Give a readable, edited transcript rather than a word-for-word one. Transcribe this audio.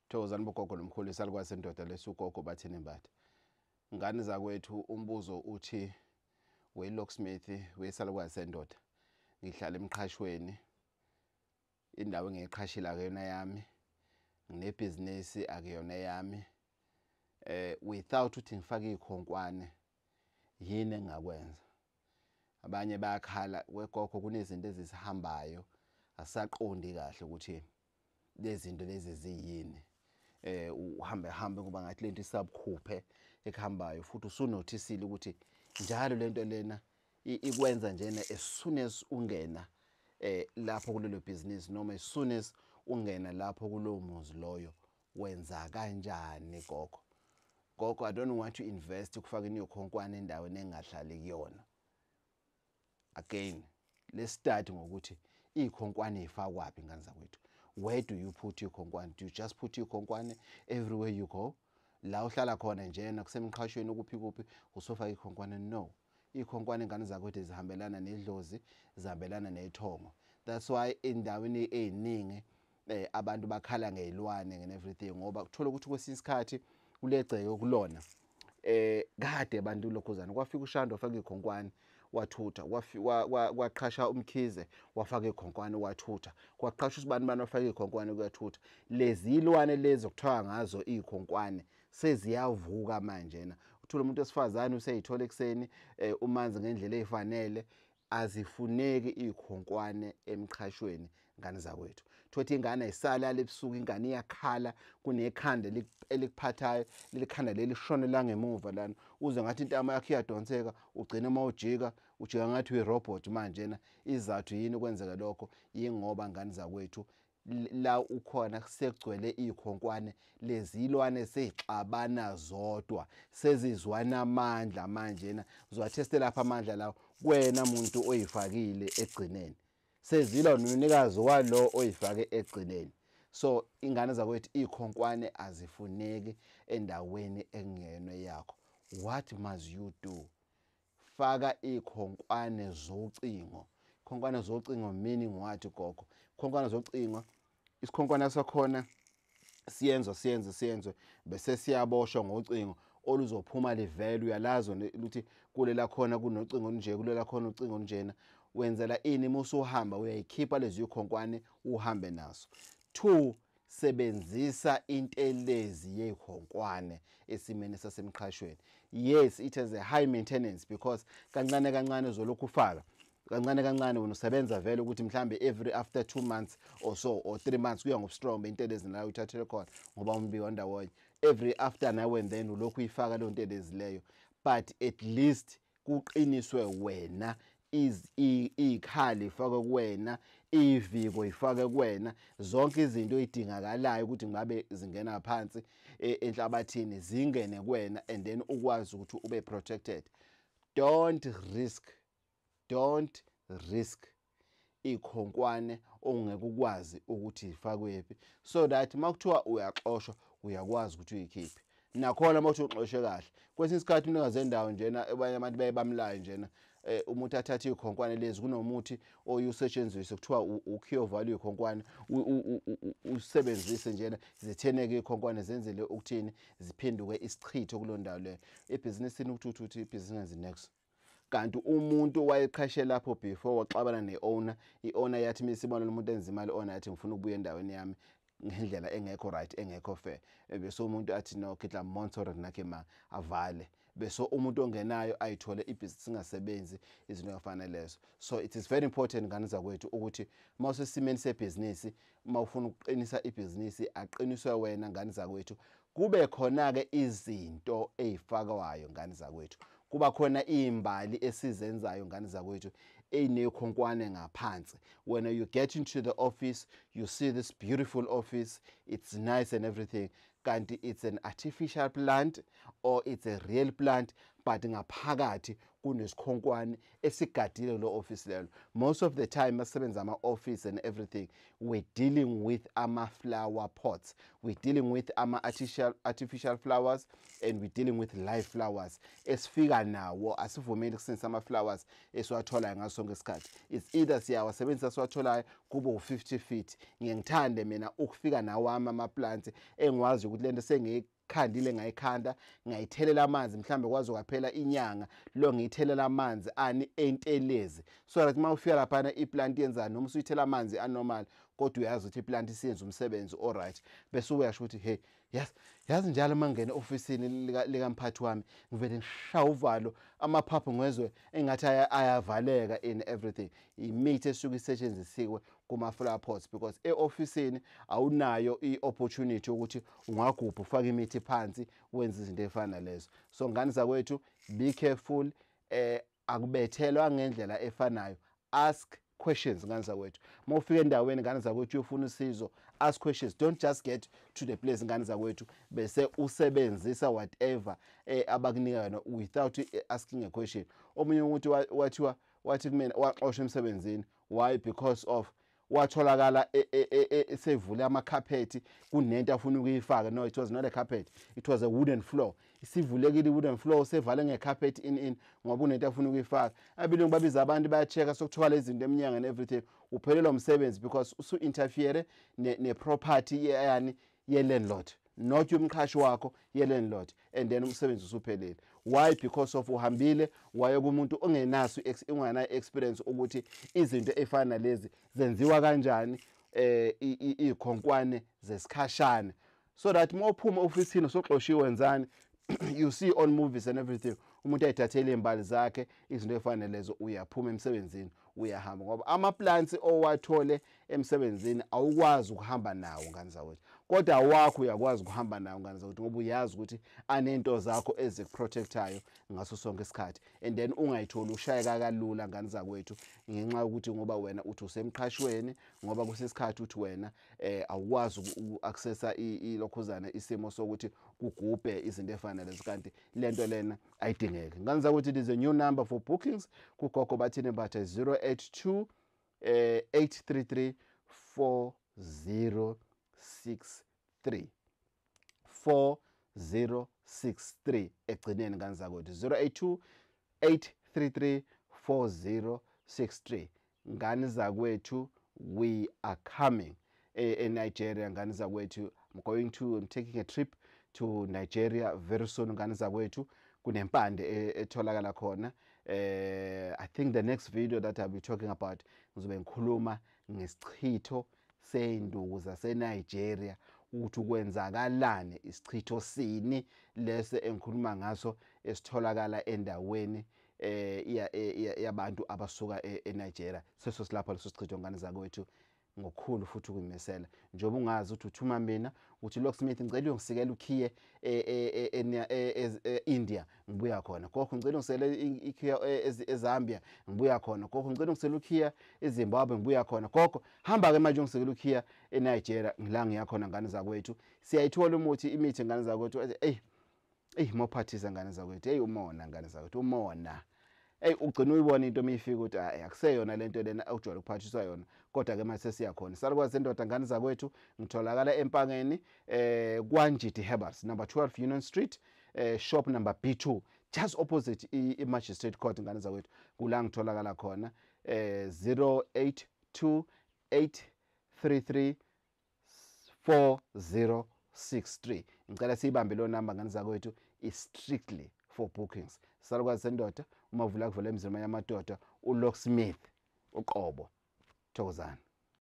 Thokozani bogogo nomkhulu, isalukwazi sendoda lesi ugogo Bathini Mbatha. Ngane zakwethu, umbuzo uthi we-locksmith, wesalukwazi sendoda, ngihlala emqhashweni, indawo engiyiqhashile akuyona yami, nginebhizinisi akuyona yami, without ukuthi ngifake ikhonkwane yini engingakwenza? Abanye bayakhala, wegogo kunezinto ezisihambayo asaqondi kahle ukuthi lezi zinto lezi ziyini. Uhambe hambe kuba ngathi lento isabukhuphe ekuhambayo, futhi usunothisile ukuthi njalo lento lena ikwenza njena as soon as ungena lapho kulelo business noma as soon as ungena lapho kulowo muzi loyo. Wenza kanjani gogo? Gogo, I don't want to invest ukufaka iniyokhonkwane endaweni engingahlali kuyona. Again, let's start ngokuthi ikhonkwane ifakwaphi, ngane zakwethu? Where do you put ikhonkwane? Do you just put ikhonkwane everywhere you go? La uhlala khona njena kusemqhashweni kuphi kuphi usofaka ikhonkwane? No. Ikhonkwane, ngane zakwethu, zihambelana nedlozi, zihambelana nethongo. That's why endaweni eziningi abantu bakhala ngezilwane and everything, ngoba kuthola ukuthi kwesinye isikhathi kulegceke kulona kade abantu lokhuzana kwafika uShando wafaka ikhonkwane wathutha, kwaqhasha uMkhize wafaka ikhonkwane wathutha, kwaqhasha usibani bani wafaka ikhonkwane kuyathutha. Lezi ilwane lezi okuthiwa ngazo ikhonkwane seziyavuka manje na uthola umuntu wesifazane useyithola ekseni umanzi ngendlela ezifanele. Azifuneki ikhonkwane emqhashweni, ngane zakwethu. Thothi ingane ayisalala ebusuku, ingane iyakhala, kunekhanda elikuphathayo, leli khanda leli shonela ngemuva lana, uze ngathi intamo yakho iyadonseka, ugcine uma ujika ujika ngathi uyi-robot manje na. Izathu yini kwenzeka lokho? Yingoba, ngane zakwethu, la ukhona sekugcwele ikhonkwane, lezilwane seyixabana zodwa, sezizwana amandla manje na. Uzowatheste lapha amandla lawo wena muntu oyifakile egcineni, sezilwa nomnikazi walo oyifake egcineni. So ingane zakwethu, ikhonkwane azifuneki endaweni engeyona yakho. What must you do? Faka ikhonkwane zocingo. Ikhonkwane zocingo meaning what, gogo? Ikhonkwane zocingo, isikhonkwane sakhona siyenzwa siyenze siyenzwe bese siyaboshwa ngocingo oluzophuma livele, uyalazi ukuthi kulela khona kunocingo olunje, kulela khona ucingo olunjena. Wenzela ini? Uma usuhamba uyayikhipha lezi ikhonkwane uhambe naso. Two, sebenzisa intelezi yekhonkwane esimeni sasemqhashweni. Yes, it has a high maintenance because kancane kancane uzolokhu ufaka, kancane kancane. Wena usebenza vele ukuthi mhlambe every after 2 months or so or 3 months, kuya ngobustrong intelezi nayo uthathele khona ngoba umbiko ndawonye, every after now and then ulokhu uyifaka leyo ntelezi leyo. But at least kuqiniswe wena, ikhali ifakwe kuwena, iviko ifake kuwena, zonke izinto ezidingakalayo ukuthi ngabe zingena phansi enhlabathini zingene kuwena, and then ukwazi ukuthi ube protected. Don't risk, don't risk ikhonkwane ongeke ukwazi ukuthi ifakwe phi, so that makuthiwa uyaxoshwa uyakwazi ukuthi uyikhiphe. Nakhona uma uthi uxoshwe kahle, kwesinye isikhathi umnikazi wendawo njena, abanye abantu baye bamlayo njena, umuntu athathe ikhonkwane lezi, kunomuthi oyusetshenziswe kuthiwa ucure value ikhonkwane, usebenzise njena zitheneke ikhonkwane, zenzele ukuthini? Ziphenduke isichitho kulo ndawo leyo. Ebhizinisini ukuthi uthi ibhizinisi next, kanti umuntu wayeqhashe lapho before waxabana ne-owner, i-owner yathi misibona lo muntu enza imali, owner yathi ngifuna ukubuya endaweni yami ngendlela engekho right, engekho fair. Bese umuntu athi no, ke tla mmontsha hore nna ke mang, avale, bese umuntu ongenayo ayithole ibhizinisi ingasebenzi, izinto ezifana lezo. So it is very important, ngane zakwethu, ukuthi uma usesimeni sebhizinisi, uma ufuna ukuqinisa ibhizinisi, aqiniswe wena, ngane zakwethu. Kube khona ke izinto ezifakwayo, ngane zakwethu, kuba khona izimbali esizenzayo, ngane zakwethu, eyinekhonkwane ngaphansi. When you get into the office, you see this beautiful office, it's nice and everything, kanti it's an artificial plant or it's a real plant, but ngaphakathi kunesikhonkwane esigadile lo office lelo. Most of the time masebenza ama office and everything, we're dealing with ama flower pots, we're dealing with ama artificial flowers and we're dealing with live flowers esifika nawo. Asivumeli kusebenzisa ama flowers esiwatholayo ngaso sonke isikhathi. It's either siyawasebenzisa siwatholayo kube u50 feet. Ngiye ngithande mina ukufika nawami ama-plants engiwazi ukuthi lento sengiyikhandile, ngayikhanda, ngayithelela amanzi, mhlambe kwaze kwaphela inyanga lo ngiyithelela amanzi ani entelezi, so that uma ufika laphana i-plant yenzani, noma usuyithela amanzi anormal, kodwa uyazi ukuthi i-plant isiyenza umsebenzi alright. Bese uyasho ukuthi hey, yes, yazi njalo uma ngingena ofisini likamphathi wami ngivele ngishaya uvalo, amaphaphu ngezwe engathi ayavaleka in everything. Imithi esuke isetshenzisiwe kuma-flower pots, because e-ofisini awunayo i-opportunity ukuthi ungagubha ufake imithi phansi wenze izinto ey'fana nalezo. So ngane zakwethu, be careful, akubethelwa ngendlela efanayo. Ask questions, ngane zakwethu. Uma ufika endaweni, ngane zakwethu, uyofuna usizo, ask questions. Don't just get to the place, ngane zakwethu, bese usebenzisa whatever abakunika yona without asking a question. Omunye umuntu wathiwa, wathi kumina waxoshwa emsebenzini. Why? Because of watholakala sevule amakhaphethi, kunento afuna ukuyifaka. No, it was not a carpet, it was a wooden floor. Isivulekile i-wooden floor, sevale ngecarpet in ngoba unento afuna ukuyifaka. Abelungu babiza abantu, baya-check-a, sokuthiwa lezi zinto emnyango and everything. Uphelelwa umsebenzi because usu-interfere ne-property yani ye-landlord, not yomqhashi wakho, ye-landlord, and then umsebenzi usuphelile. Why? Because of uhambile waye kumuntu ongenaso, ungenayo experience ukuthi izinto ey'fana nalezi zenziwa kanjani, iy'khonkwane zesikhashana, so that uma uphuma ofisini usuxoshiwe, wenzani? You see on movies and everything, umuntu ayithathele iy'mbali zakhe, izinto ey'fana nalezo, uyaphuma emsebenzini, uyahamba, ngoba ama-plants owathole emsebenzini awukwazi ukuhamba nawo, ngane zakwethu, kodwa awakho uyakwazi ukuhamba nawo, ngane zakwethu, ngoba uyazi ukuthi anento zakho ezikuprotectayo ngaso sonke isikhathi, and then ungayitholi ushayeka kalula, ngane zakwethu, ngenxa yokuthi ngoba wena uthi usemqhashweni, ngoba kusesikhathi uthi wena awukwazi uku-accessa ilokhuzana, isimo sokuthi kugubhe izinto ey'fana nalezo, kanti lento lena ayidingeki, ngane zakwethu. It is a new number for bookings kuGogo Bathini Mbatha, 082 833 4063, 4063 egcineni, ngane zakwethu, 082 833 4063. Ngane zakwethu, we are coming eNigeria, ngane zakwethu. I'm taking a trip to Nigeria very soon, ngane zakwethu. Kunempande etholakala khona. I think the next video that I'll be talking about, ngizobe ngikhuluma ngesichitho sey'nduku zaseNigeria, ukuthi kwenzakalani, isichitho sini lese engikhuluma ngaso esitholakala endaweni yabantu abasuka eNigeria. Seso silapha leso sichitho, ngane zakwethu, ngokukhulu futhi ukuyimisela. Njengoba ungazi ukuthi uthuma mina uthi, "Locksmith, ngicela uyongisikela ukhiye e-India, ngibuya khona. Gogo, ngicela ungisikele ikhiye eZambia, ngibuya khona. Gogo, ngicela ungisikele ukhiya eZimbabwe, ngibuya khona. Gogo, hamba-ke manje ungisikele ukhiya eNigeria, ngila ngiya khona." Ngane zakwethu, siyayithola umuthi, imithi, ngane zakwethu. Eyi eyi, mophathisa, ngane zakwethu. Eyi, umona, ngane zakwethu, umona. Eyi, ugcina uyibona into uma ifika ukuthi hayi, akuseyona lento lena ojwayele ukuphathiswa yona, kodwa-ke manje sesiyakhona. Salukwazi sendoda, ngane zakwethu, ngitholakala Empangeni, kwaNjidi Herbals, number 12 Union Street, shop number B2, just opposite i-Magistrate Court, ngane zakwethu, kula ngitholakala khona. 082 833 4063. Ngicela siyibambe lo number, ngane zakwethu, is strictly for bookings. Salukwazi sendoda, umavula kuvela emzini yamadoda, uLocksmith uqobo. Thokozani.